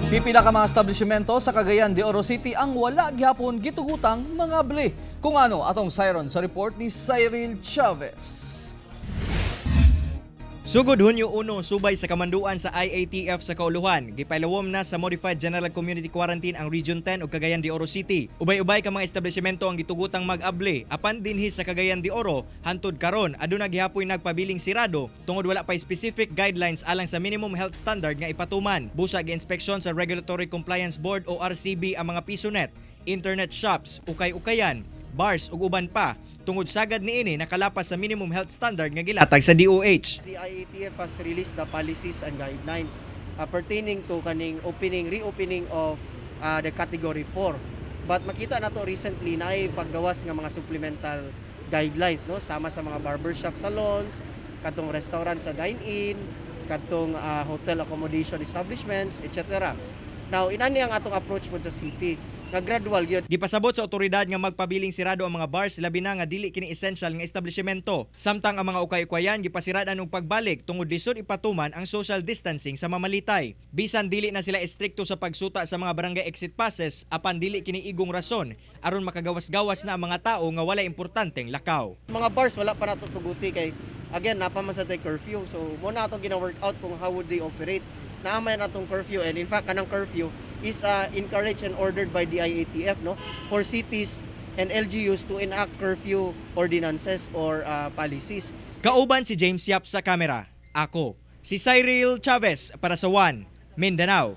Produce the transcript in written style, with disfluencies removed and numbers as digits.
Pipila ka mga establishmento sa Cagayan de Oro City ang wala gihapon gitugutang mangabli. Kung ano atong sayron sa report ni Cyril Chavez. Sugod Hunyo 1, subay sa kamanduan sa IATF sa Kauluhan, gipailawom na sa Modified General Community Quarantine ang Region 10 ug Cagayan de Oro City. Ubay-ubay ka mga establishmento ang gitugutang mag-abli apan dinhi sa Cagayan de Oro hantud karon aduna gihapoy nagpabiling sirado tungod wala pa specific guidelines alang sa minimum health standard nga ipatuman. Busa gi-inspeksyon sa Regulatory Compliance Board o RCB ang mga pisonet, internet shops, ukay-ukayan, bars ug uban pa tungod sagad niini nakalapas sa minimum health standard nga gilatag sa DOH. The IATF has released the policies and guidelines pertaining to kaning opening, reopening of the category 4. But makita nato recently na ay paggawas nga mga supplemental guidelines, no, sama sa mga barbershop salons, katong restaurant sa dine-in, katong hotel accommodation establishments, etc. Now, inani ang atong approach pod sa city nga gradual gyud. Gipasabot sa otoridad nga magpabiling sirado ang mga bars, labi na nga dili kini essential nga establishmento. Samtang ang mga ukay-ukayan gipasiradan og pagbalik tungod lisod ipatuman ang social distancing sa mamalitay. Bisan dili na sila estrikto sa pagsuta sa mga barangay exit passes, apan dili kini igong rason aron makagawas-gawas na ang mga tao nga wala importanteng lakaw. Mga bars, wala pa nato tuguti kay again napa man sa tay curfew, so mo na atong gina-work out kung how would they operate. Naa man atong curfew, and in fact kanang curfew is encouraged and ordered by the IATF, no, for cities and LGUs to enact curfew ordinances or policies. Kauban si James Yap sa kamera. Ako, si Cyril Chavez para sa One Mindanao.